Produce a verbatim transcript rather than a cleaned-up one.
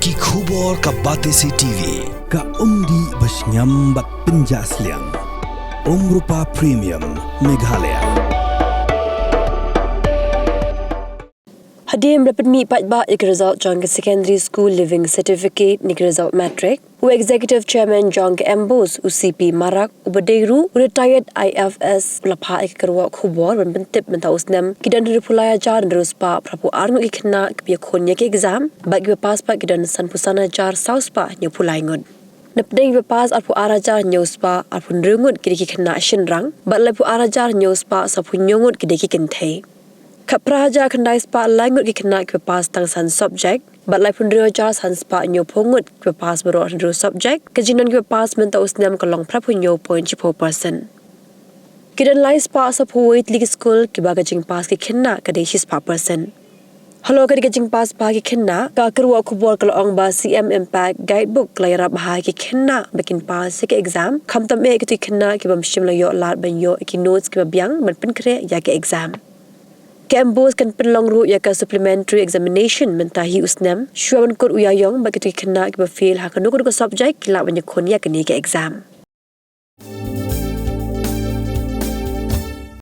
Ki khubor ka Batesi T V, ka umdih ba shngiam bad pynjah sliang. Umrupa Premium, Meghalaya. Hadien ba la pynmih paidbah ïa ki result jong ka Secondary School Leaving Certificate ne ki result matric, u Executive Chairman jong ka MBOSE, u C P Marak, uba dei ruh u retired I F S, u la phah ïa ka kyrwoh khubor ban pyntip mynta u snem ki don hynriewphew lai hajar hynriew spah phraphew ar ngut ki khynnah kiba ïakhun ïa ka exam, bad kiba pass pat ki don sanphew san hajar saw spah hynñiewphew lai ngut. Napdeng kiba pass arphew ar hajar hynñiew spah arphew hynriew ngut ki dei ki khynnah shynrang, bad laiphew ar hajar hynñiew spah sawphew hynñiew ngut ki dei ki kynthei. Khatphra hajar khyndai spah lai ngut ki khynnah kiba pass tang san subject, bad laiphew hynriew hajar san spah hynñiewphew ngut kiba pass baroh hynriew subject. Ka jingdon kiba pass mynta u snem ka long phraphew hynñiew point shiphew percent. Ki don lai spah sawphew wei tylli ki skul kiba ka jingpass ki khynnah ka dei shi spah percent. Halor ka dei ka jingpass bha ki khynnah, ka kyrwoh khubor ka la ong ba C M Impact Guidebook ka la ïarap bha ïa ki khynnah ba kin pass ïa ka exam, khamtam eh kito ki khynnah ki bym shym la ïoh lad ban ïoh ïa ki notes kiba biang ban pynkhreh ïa ka exam. Ka MBOSE kan pynlong ruh ïa ka supplementary examination mynta hi u snem, shuwa ban kut u ïaïong, bad kito ki khynnah kiba fail ha kano kano ka subject ki lah ban ïakhun ïa kane ka exam.